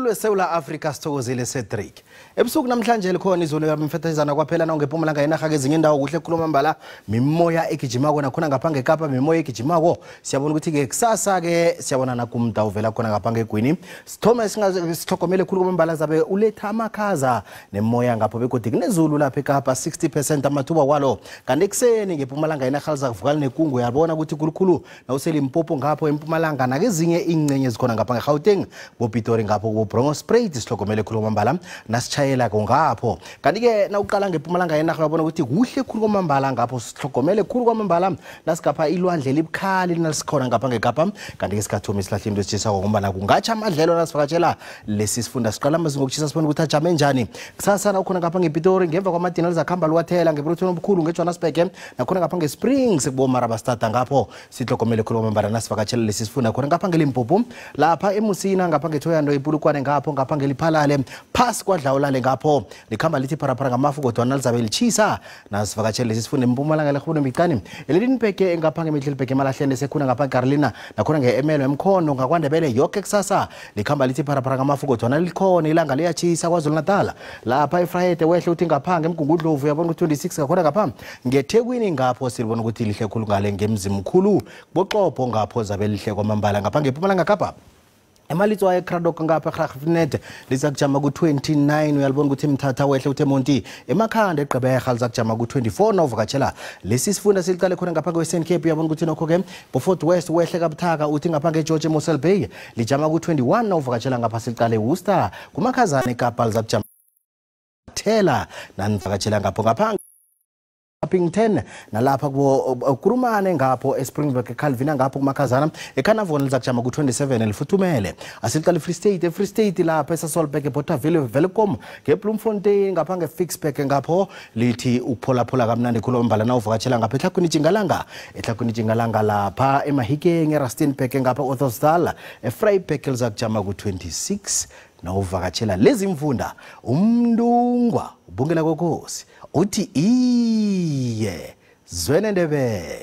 Mkhulu eSouth Africa sithokozile Cedric. Ebusuku namhlanje likhona izulu yamfethezana kwaphela na ngePumalanga yenarha kezinye indawo kuhle khuluma mbala mimoya egijimako nakhona ngapha ngeKapa mimoya egijimako. Siyabona ukuthi ke kusasa ke siyabona nakumda uvela khona ngapha ngegwini. Sithome singazihlogomele khulu kwambala zabe uletha amakhaza nemoya ngapho begodu kunezulu lapha eKapa 60% amathuba kwalo. Kanti ekuseni ngePumalanga yenarha lizakuvuka nekungu uyabona ukuthi khulukhulu nawuseLimpopo ngapho eMpumalanga nakezinye ingcenye ezikhona ngapha ngeGauteng boPitori ngapho kuBronkhorstspruit sihlogomele khulu kwamambala nasitshayela ngapho. Kanti ke nawuqala ngePumalanga yenarha uyabona ukuthi kuhle khulu kwamambala ngapho sihlogomele khulu kwamambala nasigapha ilwandle libukhali nasikhona ngapha ngeKapa. Kanti ke sikathomi silahle into esitshisako ngombana kungatsha amadlelo nasivakatshela lesi sifunda. Siqala amazinga okutshisa sibone ukuthi ajame njani kusasa nawukhona ngapha ngePitori ngemva kwamadina lizakhamba liwathela ngeBruton obukhulu ngeJohannesburg nakhona ngapha ngeSprings kuboMarabastad ngapho sihlogomele khulu kwamambala nasivakatshela lesi sifunda. Khona ngapha ngeLimpopo lapha eMusina ngapha ngeThoyando iPulukwane ngapho ngapha ngeliphalale phasi kwadlawulale ngapho likhamba lithi pharapara ngamafu kodwa nalizabe litshisa nasivakatshela lesi sifunda. eMpumalanga lerhubune micani eLidenburg ngapha ngeMiddelburg emalahleni sekhuna ngapha Carolina nakhona nge-Emelo emkhono ngakwaNdebele yoke kusasa likhamba lithi pharapara ngamafu kodwa likhona ilanga liyatshisa KwaZulu Natal lapha eFrayede wehle uthi ngapha ngeMgungundlovu uyabona ukuthi 26 ngakhona ngapha ngeThekwini ngapho silibona ukuthi lihle khulu ngale ngemzimkhulu boxopo ngapho zabe lihle kwamambala ngapha ngePumalanga Kapa emalitso eCradock ngapha eGraafrenet lizakujama ku-29 uyalibona ukuthi Mthatha wehle uthe Monti emakhanda eGqeberha lizakujama ku-24 nawuvakatshela lesi sifunda siliqale khona ngapha kwe-Western Cape uyabona ukuthi nokho ke Beaufort West wehle kabuthaka uthi ngapha ngeGeorge Mossel Bay lijama ku-21 nawuvakatshela ngapha siliqale Worcester kumakhazana eKapa lizakujama thela nanivakatshela ngapho ngapha Pington nalapha kubo Kurumane ngapho eSpringbok eCalvina ngapho kumakhazana eCarnarvon lizakujama ku-27 lifuthumele. Asiqale Free State, eFree State lapha eSasolburg eBothaville Welkom ngeBloemfontein ngapha ngeFicksburg ngapho lithi ukupholaphola kamnandi khulu mbala nawuvakatshela ngapha eTlhagwini Tjingalanga, eTlhagwini Tjingalanga lapha eMahikeng eRustenburg ngapha Ottosdal eVryburg lizakujama ku-26 nawuvakatshela lezi mfunda. Umntungwa ubungela kokhosi uthi iye Zwene Ndebele.